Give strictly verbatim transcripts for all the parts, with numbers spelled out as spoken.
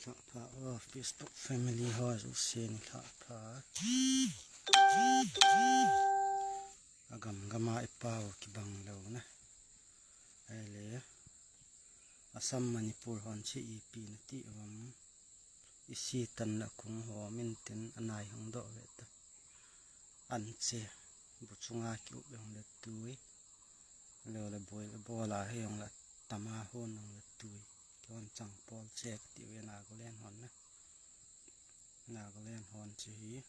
Tah pha, oh, Facebook family ho jouse nilhah pha. Agam gama ipau kibang lou na. Ahile, Assam Manipur hon chu ipi nati uvam. Isi tan la kung ho min tin anai hung doh ve ta. An che, bu chunga kiup jong le tui. Lou le boi le bola he jong le tama hon jong le tui. Kihon changpol che kati uve Nagaland hon na. Nagaland hon chu hi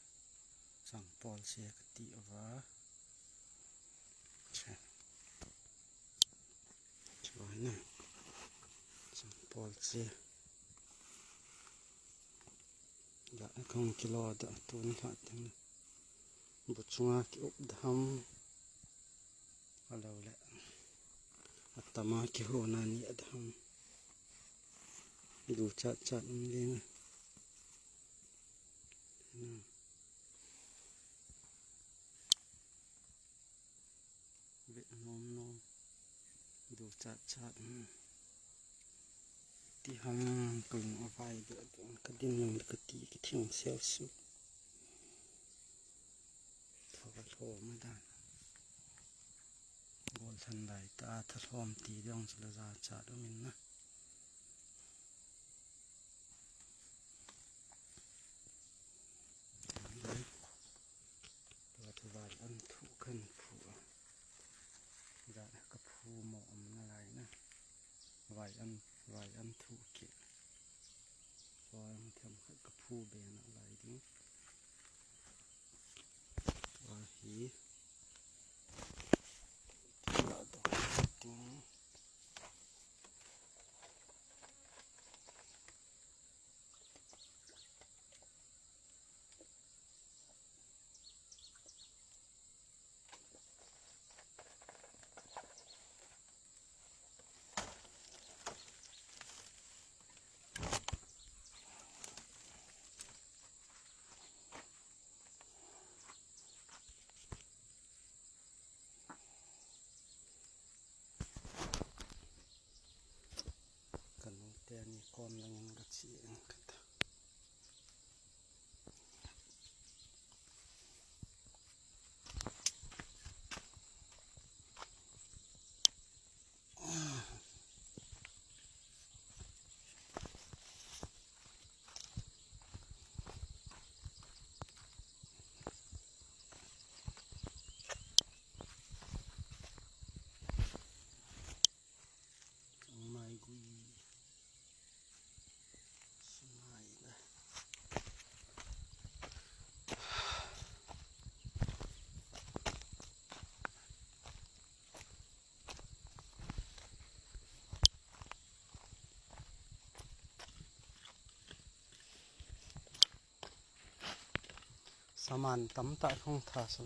changpol che kati uva. Che. Chua hi na. Changpol che. Dah kong kilo dah tuni khat teng. Bu chunga kiup daham. Alou le. Atama kihona ni adaham. Du chat chat um ding. Hmm. Vet nom nom. Du chat chat. Hmm. Ti hang kung avai du du ka din nung ka ti ka thing sel su. Thaw ka thaw ma dan. Bol than lai ta thalhom ti dong chu la ja chat um in na. Tua chu vai an thu kan phu a. Za ka phu mo om na lai na. Vai an, vai an thu ke. Tua ang them khat ka phu be na lai ding. Tua hi. Tua dong ding. Ka nu te ani kom lang in ka chi in ka ta. Mai gui. Sumai na. Saman tamtah hung tha sa.